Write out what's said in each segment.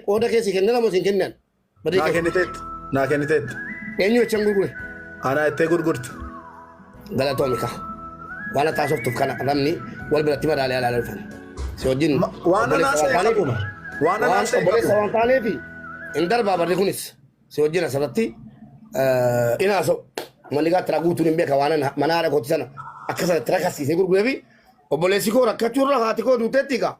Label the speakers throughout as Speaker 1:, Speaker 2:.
Speaker 1: qooda kee si kennera moo si hin kennan? Badii
Speaker 2: Naa
Speaker 1: kee.
Speaker 2: kenniteetti. Naa kenniteetti.
Speaker 1: Eenyu jechaan gurgure?
Speaker 2: Anaa ittee gurgurte.
Speaker 1: Galatoomi ka. Waan ati haasoftuuf kana namni wal biratti madaalee alaa dhufan. Si wajjin
Speaker 2: Waan anaa
Speaker 1: obboleessa
Speaker 2: se'e
Speaker 1: waan
Speaker 2: qabu.
Speaker 1: taaneef
Speaker 2: Waan anaa
Speaker 1: waan
Speaker 2: se'e
Speaker 1: obboleessa
Speaker 2: qabu.
Speaker 1: waan taaneef hin darbaa barri kunis si wajjin asirratti in haasa'u. Manni gaattiraa guutuun hin beeka waan mana haadha kooti sana akka sanatti rakasiisee gurguree fi obboleessi koo rakkachuurra haati koo duuteetti egaa.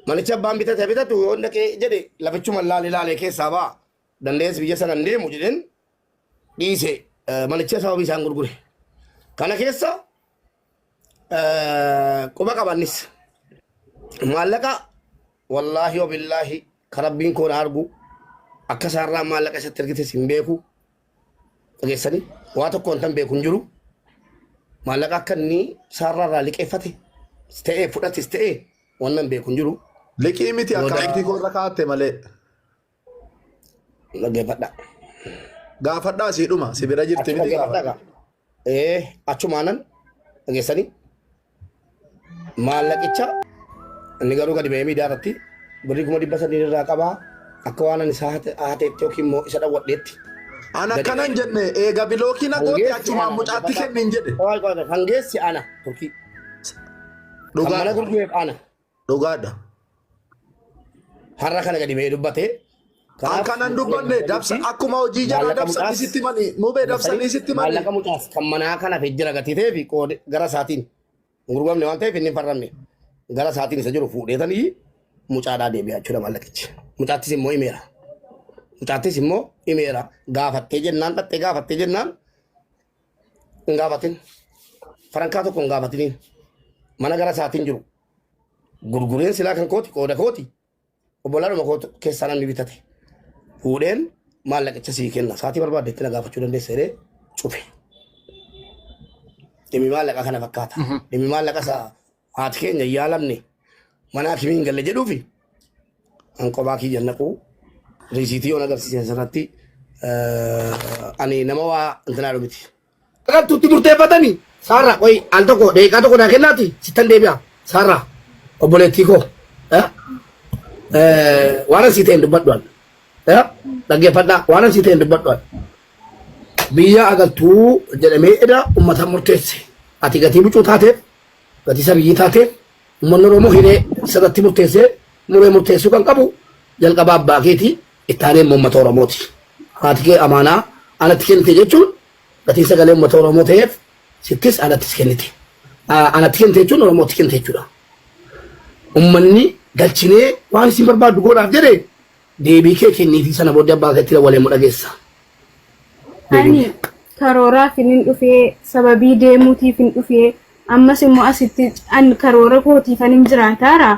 Speaker 1: Manicha abbaan bitate bitatu yoo dhaqee jedhe lafichuma laale laalee keessaa ba'a. Dandeessi biyya sana hin deemu jedheen dhiise manicha sababii isaan gurgure. Kana keessa quba qabannis maallaqa wallaahi wabillaahi ka rabbiin koo na argu akka isaarraa maallaqa isatti ergites hin beeku. Dhageessanii waa tokko wantan beeku hin jiru. Maallaqa akka inni saarraa irraa liqeeffate ta'ee fudhates ta'ee wannan beeku hin jiru.
Speaker 2: Liqii miti
Speaker 1: Booda
Speaker 2: akkaawuntii koo irra kaa'atte malee.
Speaker 1: Dhaggeeffadha.
Speaker 2: Gaafadhaa sii dhuma si bira jirti
Speaker 1: Achi
Speaker 2: miti
Speaker 1: dhaggeeffadha
Speaker 2: gaafadha.
Speaker 1: gaa. Ee achumaanan dhageessanii maallaqicha inni garuu gadi ba'ee miidiyaa irratti birrii 300,000 irraa qabaa akka waan ani isa hateetti yookiin immoo isa dhawwadheetti
Speaker 2: An
Speaker 1: gadi
Speaker 2: akkana
Speaker 1: ba'ee.
Speaker 2: hin jenne eega bilookii na goote
Speaker 1: Hangeessi
Speaker 2: achumaan
Speaker 1: ana
Speaker 2: mucaatti
Speaker 1: dhaggeeffadhaa.
Speaker 2: kenni hin jedhe.
Speaker 1: Qoy qoy qoy hangeessi ana turkii. Kan mana
Speaker 2: Dhugaadha.
Speaker 1: gurgureef ana.
Speaker 2: Dhugaadha.
Speaker 1: Har'a kana gadi ba'ee dubbate.
Speaker 2: An
Speaker 1: Kanaaf
Speaker 2: kanan dubbanne dabsa akkuma hojii jaraa
Speaker 1: maallaqa
Speaker 2: dabsanii
Speaker 1: mucaas
Speaker 2: sitti mani mubee dabsanii
Speaker 1: dabarsanii
Speaker 2: sitti mani.
Speaker 1: maallaqa mucaas kan manaa kana jira gatii ta'ee fi qoode gara isaatiin hin gurguramne waan ta'eef inni hin farramne gara isaatiin isa jiru fuudheetanii mucaadhaa deebi'a jechuudha maallaqichi. Mucaattis immoo himeera. Mucaattis immoo himeera. Gaafattee jennaan dhattee gaafattee jennaan hin gaafatin. Farankaa tokko hin gaafatiniin. Mana gara isaatiin jiru. Gurgureen silaa kan kooti qooda kooti. Obbolaadhuma koo keessaa namni bitate. Fuudheen maallaqicha sii kenna. Saatii barbaadde itti na gaafachuu dandeessa jedhee cufe. Dhimmi maallaqa kana fakkaata. Dhimmi maallaqa isaa haati keenya hin yaalamne mana hakimii hin galle jedhuufi an qophaa kiyya naquu riisiitii yoon agarsiise asirratti ani nama waa intinaa miti. Agartuutti murteeffatanii saarraa qoyi al tokko daqiiqaa tokko naa kennaati sittan deebi'a saarraa obboleettii koo waan asii ta'een dubbadhu an dhaggeeffadhaa waan asii ta'een dubbadhu an biyya agartuu jedhamee eda ummata murteesse ati gatii bucuu taateef gatii sabiyyii taateef ummanni Oromoo hiree sirratti murteessee muree murteessuu kan qabu jalqaba abbaa keetii itti aanee immoo ummata Oromooti. Haati kee amaanaa anatti kennite jechuun gatii sagalee uummata Oromoo ta'eef sittis anattis kennite. Anatti kennite jechuun Oromootti kennite jechuudha. Uummanni galchinee waan isin barbaaddu godhaaf jedhe deebii kee kenniifi sana booddee abbaa keetti dawwalee immoo dhageessa.
Speaker 3: Ani karooraaf hin dhufee sababii deemuutiif hin dhufee ammas immoo asitti an karoora kootiif an hin jiraataara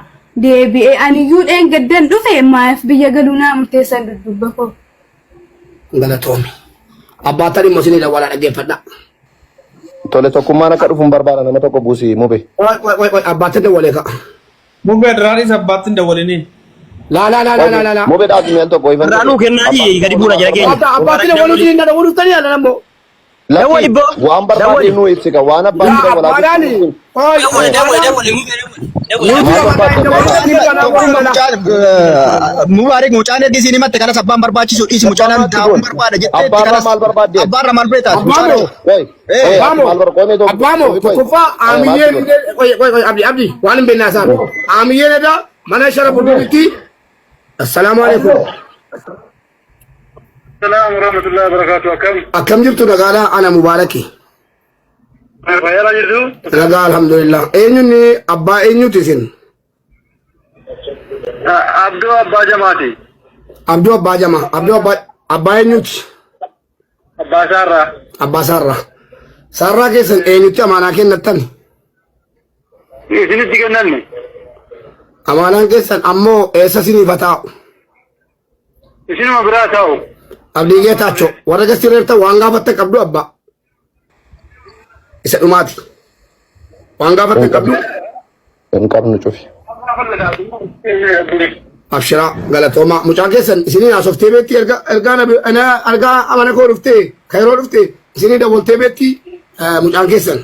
Speaker 3: deebi'ee aniyyuu dheengaddan dhufe maaf biyya galuu naa murteessan dudduubba koo.
Speaker 1: Galatoomi. Abbaa tarii immoo isinii dawwalaa dhaggeeffadha.
Speaker 4: Tole tokkummaan akka dhufu hin barbaada nama tokko buusi mube.
Speaker 1: Qoy qoy qoy qoy abbaatti dawwalee ka'a.
Speaker 5: Mubee duraanii sabbaatti hin dawwalinii.
Speaker 1: Laa laa laa laa laa laa.
Speaker 4: Mube dhaabi mi'an tokko ifan
Speaker 6: Irraa nuu kennaa ji gadi buuna jala keenya.
Speaker 1: Abbaatti dawwaluu isin dawwaluu dhuftanii ala nammoo.
Speaker 6: Dawwali
Speaker 4: Lakki
Speaker 6: boo.
Speaker 4: waan barbaade
Speaker 6: Dawwali.
Speaker 4: nuu ibsika waan abbaan
Speaker 1: Yaa
Speaker 4: dawwalaa
Speaker 1: abbaadhaani.
Speaker 4: jirtu
Speaker 1: Qoy
Speaker 6: Dawwali dawwali
Speaker 1: abbaadhaan.
Speaker 6: dawwali mubee dawwali.
Speaker 1: Nuti
Speaker 4: maal
Speaker 1: abbaan
Speaker 4: barbaadda
Speaker 1: dawwaluu
Speaker 4: abbaa
Speaker 1: isin dawwaluu
Speaker 7: Tokkummaa
Speaker 1: lala.
Speaker 7: mucaan Mubaarik mucaan ergi isiin himatte kanas abbaan barbaachisu dhiisi mucaan
Speaker 4: Abbaa maatti
Speaker 7: taa'uun
Speaker 4: goon
Speaker 7: barbaada jettee itti
Speaker 4: abbaarraa
Speaker 7: kanas
Speaker 4: maal barbaadde
Speaker 7: abbaarra maal beektaas
Speaker 1: Abbaa
Speaker 7: mucaan
Speaker 1: moo?
Speaker 4: Qoy
Speaker 7: ee
Speaker 4: qoy ati
Speaker 1: Abbaa moo?
Speaker 4: maal bar qoy mee tokko
Speaker 1: Abbaa moo?
Speaker 4: qoy qoy
Speaker 1: Tokkoffaa
Speaker 4: maal
Speaker 1: aamiyyeen
Speaker 4: godhe
Speaker 1: qoy qoy qoy abdi abdi waan hin beekne haasaan. Aamiyyeen edaa mana shara bulbulti. Assalaamu alaikum.
Speaker 8: Salaam warahmatullahi wabarakatuh. Akkam?
Speaker 1: Akkam jirtu nagaadhaa ana Mubaaraki.
Speaker 8: Fayyaa jirtu?
Speaker 1: Nagaa alhamdulillah. Eenyuun abbaa eenyuti isin?
Speaker 8: Abduu Abbaa Jamaati.
Speaker 1: Abduu Abbaa Jamaa. Abduu Abbaa abbaa eenyuti?
Speaker 8: Abbaa Saarraa.
Speaker 1: Abbaa Saarraa. Saarraa keessan eenyutti amaanaa kennattan?
Speaker 8: Isinitti kennanne.
Speaker 1: Amaanaan keessan ammoo eessa isiniif haa taa'u?
Speaker 8: Isinuma biraa taa'u.
Speaker 1: Abdii Geetaachoo warra gastii reertan waan gaafattan qabdu abbaa. Isa dhumaati. Waan gaafattan qabdu
Speaker 4: Hin qabnu cufi.
Speaker 1: Abshiraa galatoomaa mucaan keessan isinii haasoftee beekti erga ergaa argaa amana koo dhuftee kan yeroo dhufte isinii dawwaltee beekti mucaan keessan.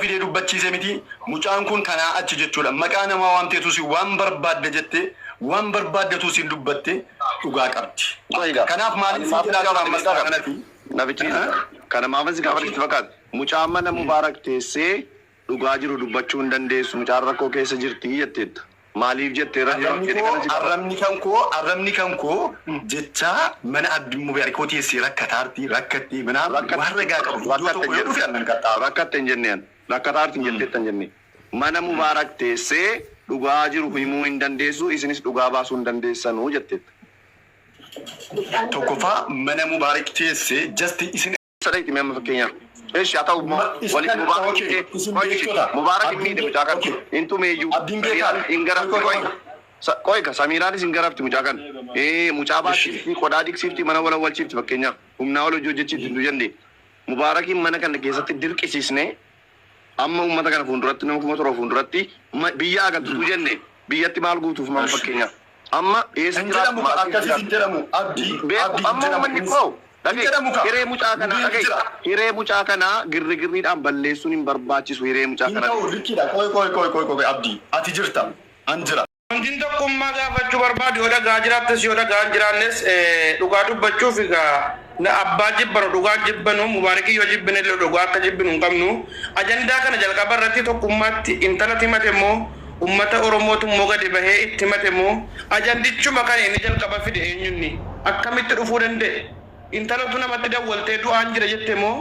Speaker 9: Fidee dubbachiise miti mucaan kun kanaa achi jechuudha maqaa namaa waamteetu si waan barbaadde jette Waan barbaaddatu siin dubbatte dhugaa qabdi.
Speaker 4: Qoyigaa.
Speaker 9: Kanaaf maaliif
Speaker 4: Maaf
Speaker 9: siin
Speaker 4: na
Speaker 9: jedhaa
Speaker 4: gaafate
Speaker 9: ammas
Speaker 4: beektaa
Speaker 9: kanatti?
Speaker 4: Nafichi kana maafan si gaafate sitti fakkaata. Mucaa mana Mubaarak teessee dhugaa jiru dubbachuu hin dandeessu. Mucaan rakkoo keessa jirti jetteetta. Maaliif jettee irra
Speaker 9: Arrabni
Speaker 4: jedhe
Speaker 9: koo
Speaker 4: kana si gaafate.
Speaker 9: arrabni kan koo jecha mana Abdii Mubaarak koo teessee rakkataarti rakkatti mana waan ragaa qabu iddoo
Speaker 4: Rakkatte
Speaker 9: tokko yoo dhufe annan qaxxaamu.
Speaker 4: Rakkatte hin jenneen. Rakkataarti hin jetteetta hin jenne. Mana Mubaarak teessee dhugaa jiru himuu hin dandeessu isinis dhugaa baasuu hin dandeessanuu jetteetta.
Speaker 9: Tokkoffaa mana Mubaarak teessee just isin
Speaker 4: Sadheeti mee amma fakkeenyaaf. Eshi haa ta'u immoo waliin Mubaarak
Speaker 9: Okay, isin
Speaker 4: qoy
Speaker 9: beektota.
Speaker 4: Mubaarak hin miidhe mucaa kana. Hin tumeeyyuu.
Speaker 9: Abdiin beekaa.
Speaker 4: Samiiraan hin garafti qoy. Qoy ka Samiiraanis hin garafti mucaa kana. Ee mucaa baachifti qodaa dhiqsiifti mana wala walchiifti fakkeenyaaf. Humnaa ol hojii hojjechiifti hin jenne. Mubaarakiin mana kana keessatti dirqisiisnee amma uummata kana fuulduratti nama 7,000 fuulduratti biyya agartuutu jenne biyyatti maal guutuuf amma fakkeenyaaf. Amma eessa
Speaker 9: Hin
Speaker 4: jiraatu
Speaker 9: jedhamu ka
Speaker 4: maal keessa
Speaker 9: akkasiis hin
Speaker 4: jiraatu?
Speaker 9: jedhamu Abdii
Speaker 4: Beeku
Speaker 9: Abdii hin
Speaker 4: amma
Speaker 9: jedhamu
Speaker 4: uummanni
Speaker 9: kunis
Speaker 4: koo
Speaker 9: hin
Speaker 4: dhaga'i
Speaker 9: jedhamu ka
Speaker 4: hiree mucaa kanaa
Speaker 9: hundeen
Speaker 4: dhaga'i
Speaker 9: jira.
Speaker 4: hiree mucaa kanaa girrigirriidhaan balleessuun hin barbaachisu hiree mucaa
Speaker 9: Hin
Speaker 4: kanaa.
Speaker 9: ta'u likkiidha qoy qoy qoy qoy qoy Abdii ati jirta an jira.
Speaker 5: Wantin tokkummaa gaafachuu barbaadu yoo dhagaa jiraattes yoo dhagaa hin jiraannes dhugaa dubbachuuf egaa na abbaa jibbanu dhugaa jibbanu Mubaarikii yoo jibbine illee dhugaa akka jibbinu hin qabnu. Ajandaa kana jalqaba irratti tokkummaatti intala himate immoo ummata Oromootu immoo gadi bahee itti himate immoo ajandichuma kan inni jalqaba fide eenyunni akkamitti dhufuu danda'e? Intalatu namatti dawwaltee du'aan jira jette immoo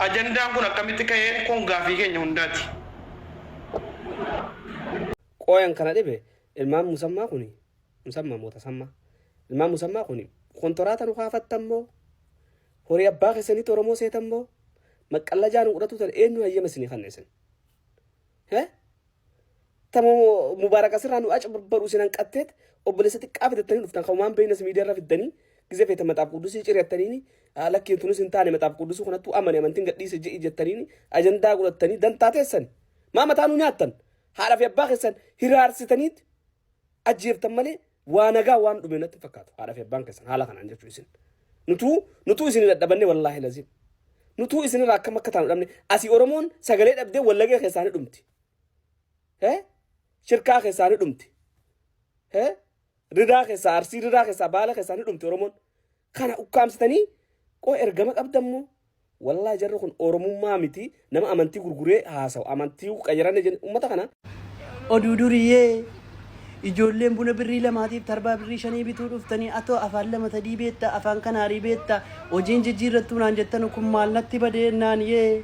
Speaker 5: ajandaan kun akkamitti ka'ee kun gaafii keenya hundaati.
Speaker 10: Qooyan kana dhibe ilmaan musammaa kuni musammaa moo tasammaa ilmaan musammaa kuni kontoraata nu kaafattan moo horii abbaa keessanitti Oromoo seetan moo maqqallajaa nu godhatu tan eenyu hayyama isinii kanna isin he tamo mubaarak asirraa nu aca barbaru isin hanqatteet obboleessa xiqqaa fidattanii dhuftan kan waan beeynas miidiyaa irra fiddanii gizee feetan maxaaf quddusii ciriyattaniini lakkiin tunis hin taane maxaaf quddusii kanattuu amane amantiin gadhiise je'i jettaniini ajandaa godhattanii dantaa teessan maa mataa nu nyaattan Haadha fi abbaa keessan hiraarsitaniit ajjeeftan malee waa nagaa waan dhume natti hin fakkaatu. Haadha fi abbaan keessan haala kanaan jechuu isin. Nutuu nutuu isin dadhabanne wallaahi laziim. Nutuu isinirraa akkam akka taanu dhabne asii Oromoon sagalee dhabdee wallagee keessaa ni dhumti. Eh? Shirkaa keessaa ni dhumti. Eh? Ridaa keessaa Arsii ridaa keessaa Baala keessaa ni dhumti Oromoon. Kana ukkaamsitanii qoo ergama qabdan moo? Wallahi jarri kun Oromummaa miti nama amantii gurguree haasawu amantii qayyaranne jenna ummata kana.
Speaker 11: Oduu duriyyee Ijoolleen buna birrii lamaatiif tarbaa birrii shanii bituu dhuftanii atoo afaan lama sadii beetta afaan kanaarii beetta hojiin jijjiirrattuu naan jettanu kun maal natti badee naan yee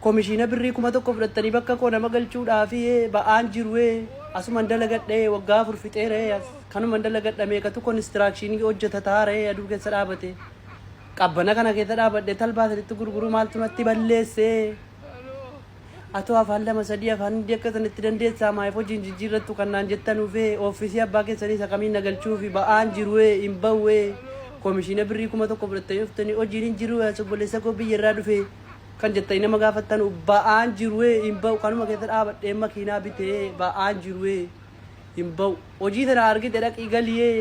Speaker 11: Komishiina birrii 1000 fudhattanii bakka koo nama galchuudhaafi yee ba'aan jiru yee asuman dalagadha yee waggaa afur fixeera yee as kanuman dalagadha meeqatu konistiraakshinii hojjeta taara yee aduu keessa dhaabate Qabbana kana keessa dhaabadhee talbaa isinitti gurguruu maaltu natti balleesse? Atoo afaan lama sadii afaan hindii akka isinitti dandeessaa maayif hojiin jijjiirrattu kan naan jettanuufee ooffisii abbaa keessanii isa kamiin na galchuufi ba'aan jiruee hin ba'uee komishiina birrii 1000 fudhattanii dhuftanii hojiin hin jiru as obboleessa koo biyya irraa dhufe kan jettanii nama gaafattanu ba'aan jiruee hin ba'u kanuma keessa dhaabadhee makiinaa bitee ba'aan jiruee hin ba'u hojii sana argite dhaqii galiyee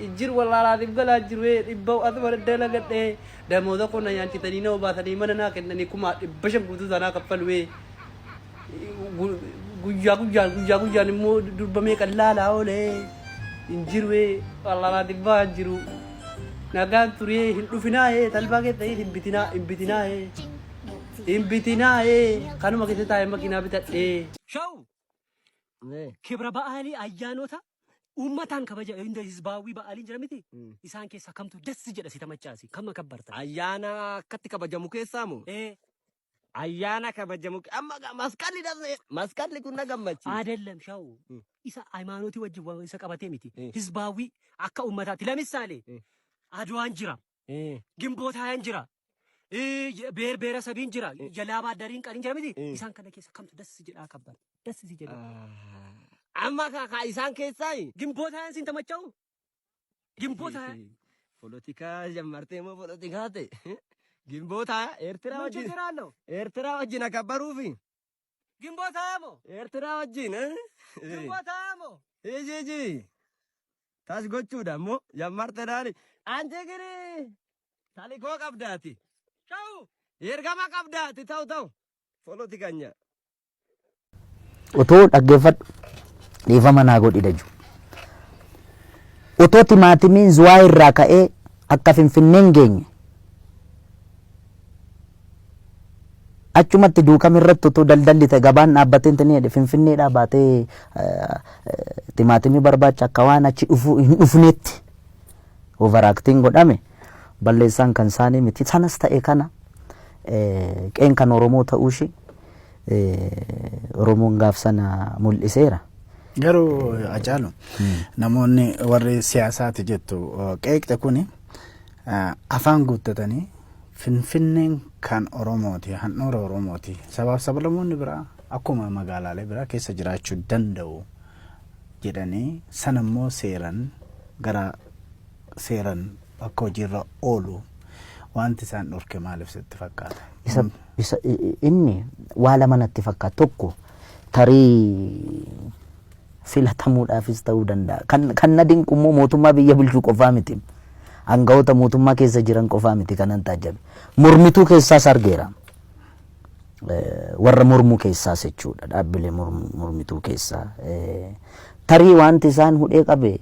Speaker 11: hin jiru wallaalaatiif galaa jiru ee dhibba'u asuma dalagadhee damooza koo na nyaachisanii na obaasanii mana naa kennanii 500,000 guutuu isaanaa kaffalu ee guyyaa guyyaan guyyaa guyyaan immoo durba meeqan laalaa oolee hin jiru ee wallaalaatiif ba'aa hin jiru nagaan turee hin dhufinaa ee talbaa keessanii hin bitinaa hin bitinaa ee hin bitinaa ee kanuma keessa taa'ee makiinaa bitadhee.
Speaker 12: Shaw kibra ba'aalii ayyaanota uummataan kabaja inda hizbaawwii ba'aaliin jira miti isaan keessaa kamtu dassi jedha si tamachaasi kam akabbarta.
Speaker 13: Ayyaana akkatti kabajamu keessaa moo?
Speaker 12: Ee.
Speaker 13: Ayyaana kabajamu amma masqalli dasne masqalli kun na gammachiisa.
Speaker 12: Aadallam shaw isa hayimaanotii wajjin waan isa qabatee miti hizbaawwii akka uummataatti lamisaalee Adwaan jira Gimbootaayan jira Beer beera sabiin jira jalaabaa dariin qariin jira miti isaan kana keessa kamtu dassi jedhaa kabbar dassi si jedha.
Speaker 13: Amma ka ka isaan keessaa
Speaker 12: Gimbootaayan siin tamacha'u Gimbootaayan.
Speaker 13: Polotikaa jammartee moo polotikaa ta'e Gimboota Eertiraa
Speaker 12: ምን
Speaker 13: wajjin
Speaker 12: ችግር አለው?
Speaker 13: Eertiraa wajjin akabbaruufi
Speaker 12: Gimbootaayaa moo?
Speaker 13: Eertiraa wajjin
Speaker 12: Gimbootaayaa moo?
Speaker 13: Iji iji tas gochuudha immoo jammarte daani anchi giri talikoo qabdaati
Speaker 12: Shawu.
Speaker 13: ergama qabdaati ta'u ta'u polotikanya.
Speaker 14: Otoo dhaggeeffadhu dhiifama naa godhi daju. Otoo timaatimiin Zuwaay irraa ka'ee akka Finfinnee hin geenye achumatti Duukam irratti utuu daldalli ta'e gabaan dhaabbatee intini jedhe Finfinneedhaa baatee timaatimii barbaacha akka waan achi dhufuu hin dhufneetti overacting godhame balleessaan kan isaanii miti. Sanas ta'e kana qeen kan Oromoo ta'uu ishii Oromoon gaaf sana mul'iseera.
Speaker 15: Garuu Hacaalu namoonni warri siyaasaati jettu qeeqxe kuni afaan guuttatanii Finfinneen kan Oromooti, handhuura Oromooti. Sabaaf sablammoonni biraa akkuma magaalaalee biraa keessa jiraachuu danda'u jedhanii sana immoo seeran gara seeran akka hojiirra oolu wanti isaan dhorke maaliif sitti fakkaata?
Speaker 14: Isa, isa, inni waa lama natti fakkaata. Tokko tarii filatamuudhaafis ta'uu danda'a. Kan, kan na dinqu immoo mootummaa biyya bulchuu qofaa miti. Aangawoota mootummaa keessa jiran qofaa miti kanan taajjabe. Mormituu keessaas argeera. Warra mormuu keessaas jechuudha. Dhaabbilee mormituu keessaa. Tarii wanti isaan hudhee qabe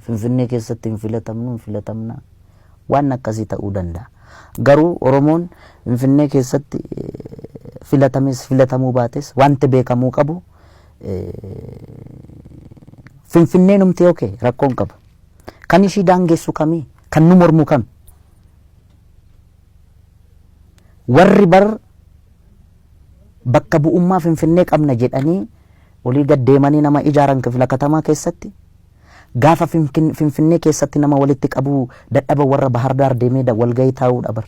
Speaker 14: Finfinnee keessatti hin filatamnu hin filatamna waan akkasii ta'uu danda'a. Garuu Oromoon Finfinnee keessatti filatames filatamuu baates wanti beekamuu qabu Finfinnee numti okay rakkoon qabu. Kan ishii daangessu kamii? Kan nu mormu kami? Warri bar bakka bu'ummaa Finfinnee qabna jedhanii olii gad deemanii nama ijaaran kifla katamaa keessatti gaafa Finfinnee keessatti nama walitti qabuu dadhaba warra Bahar Daar deemee walgahii taa'uudha bar.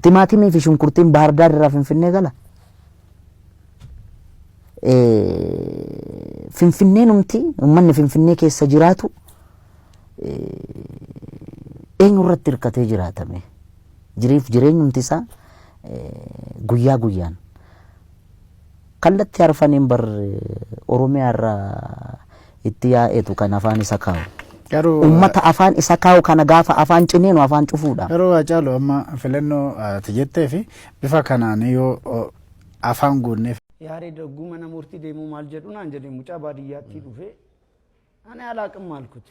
Speaker 14: Timaatimii fi shunkurtiin Bahar Daar irraa Finfinnee gala. Finfinnee numti uummanni Finfinnee keessa jiraatu eenyu irratti hirkatee jiraatame? Jiriif jireenyumti isaa guyyaa guyyaan kallattii arfaniin bar Oromiyaa irraa itti yaa'etu kan afaan isa kaa'u.
Speaker 15: Garuu
Speaker 14: Uummata afaan isa kaa'u kana gaafa afaan ciniinu afaan cufuudha.
Speaker 15: Garuu Hacaalu amma filannoo ati jettee fi bifa kanaan yoo afaan guunnee
Speaker 11: Yaareed hogguu mana murtii deemuu maal jedhu naan jedhe mucaa baadiyyaatti dhufee እኔ አላቅም አልኩት።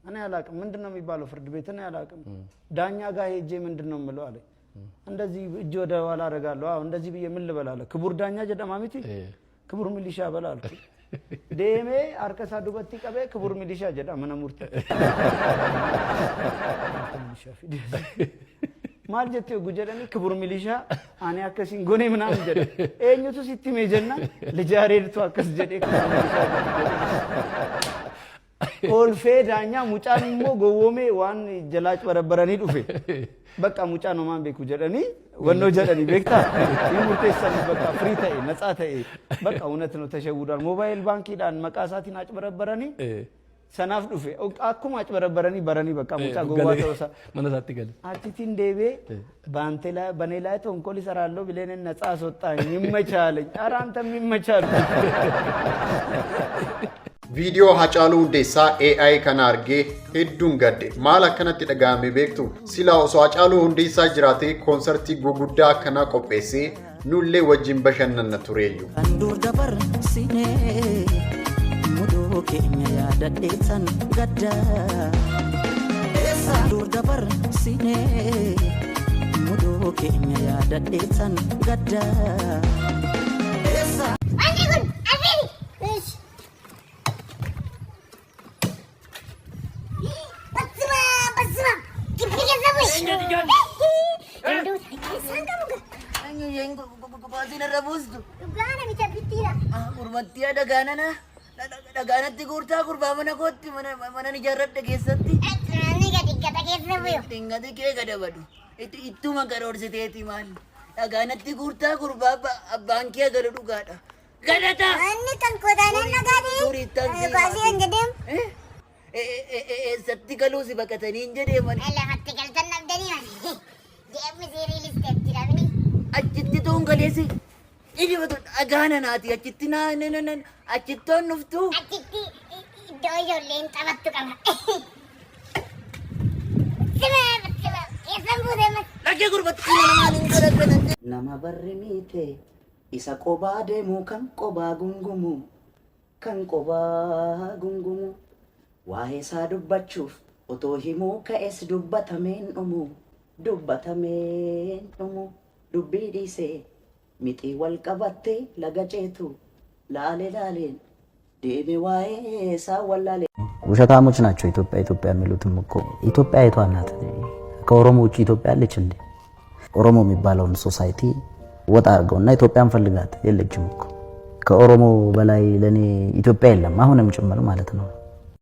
Speaker 11: እኔ አላቅም ምንድን ነው የሚባለው ፍርድ ቤት እኔ አላቅም። ዳኛ ጋር ሄጄ ምንድን ነው የምለው አለኝ። እንደዚህ እጅ ወደ ኋላ አደርጋለሁ። አዎ እንደዚህ ብዬ ምን ልበል አለ። ክቡር ዳኛ jedhama miti ክቡር ሚሊሻ በል አልኩት። deemee harka isaa duubatti qabee ክቡር ሚሊሻ jedha mana murtii. Maal jettee hogguu jedhanii ክቡር ሚሊሻ ani akkasiin gonee ምናምን jedhe. Eenyutu sitti hime jennaan ልጅ Yaareedtu akkas jedhee ክቡር ሚሊሻ jedhe. Kolfee daanyaa mucaan immoo gowwoomee waan jalaa barabbaranii dhufe. Bakka mucaan homaan beeku jedhanii wannoo jedhanii beektaa hin murteessanii bakka firii ta'e ነፃ ta'e bakka እውነት ነው ተሸውዷል። ሞባይል baankiidhaan maqaa isaatiin acbarabbaranii sanaaf dhufe akkuma acbarabbaranii baranii bakka mucaa gowwaa ta'uu isaa.
Speaker 16: Mana isaatti gale.
Speaker 11: Achitiin deebi'ee በኔ ላይ ተንኮል ይሰራለሁ ብለን ነፃ አስወጣኝ። ይመቻለኝ። ኧረ አንተም ይመቻል።
Speaker 17: Viidiyoo Hacaaluu Hundeessaa AI kana argee hedduun gadde. Maal akkanatti dhaga'ame beektu? Silaa osoo Hacaaluu Hundeessaa jiraatee koonsartii guguddaa akkanaa qopheessee nullee wajjin bashannanna tureeyyu.
Speaker 18: Kan dur dabarsine muduu keenya yaadadheetan gadda. Dur dabarsine muduu keenya yaadadheetan gadda.
Speaker 19: Wanti kun afini. Basma basma. Gibbi keessa bu'i. Danda'u isaan qabu gaa.
Speaker 18: Baasiin irra buustu.
Speaker 19: Dhugaa namicha bittiidha.
Speaker 18: Gurmattii dhagaanana. Dhagaanatti guurtaa gurbaa mana kootti mana ijaarradhe keessatti.
Speaker 19: Ni gadi gata keessa bu'u.
Speaker 18: Dingati kee gada badu. Ittuma karoorsiteeti maal. Dhagaanatti guurtaa gurbaa abbaan kee galu dhugaadha. Gadata!
Speaker 19: Wanni kan kotaanaan dhagaadhi. Kaasii kan jedheem.
Speaker 18: Eessatti galuu si baqatanii hin jedheeman.
Speaker 19: Lafatti galtan dhabdanii mani. Deemni seerii listeetti dhabni.
Speaker 18: Achitti tuun galeessi. Dhibatu dhagaana naati achitti naa achittoon dhuftu.
Speaker 19: Achitti iddoo ijoolleen taphattu qaba. Sima sima keessan buutee mas.
Speaker 18: Lakkee gurbatti mana maaliin godhatan.
Speaker 14: Nama barri miite isa qobaa deemu kan qobaa gungumu.
Speaker 16: Kan qobaa gungumu waa'ee isaa dubbachuuf otoo himuu ka'es dubbatameen dhumu dubbatameen dhumu dubbii dhiisee mixii wal qabattee laga ceetu laale laaleen deeme waa'ee isaa wallaale.
Speaker 14: ውሸታሞች ናቸው። ኢትዮጵያ ኢትዮጵያ የሚሉትም እኮ ኢትዮጵያ የቷ ናት? ከኦሮሞ ውጭ ኢትዮጵያ አለች እንዴ? ኦሮሞ የሚባለውን society ወጣ አድርገውና ኢትዮጵያን ፈልጋት የለችም እኮ። ከኦሮሞ በላይ ለኔ ኢትዮጵያ የለም፣ አሁንም ጭምር ማለት ነው።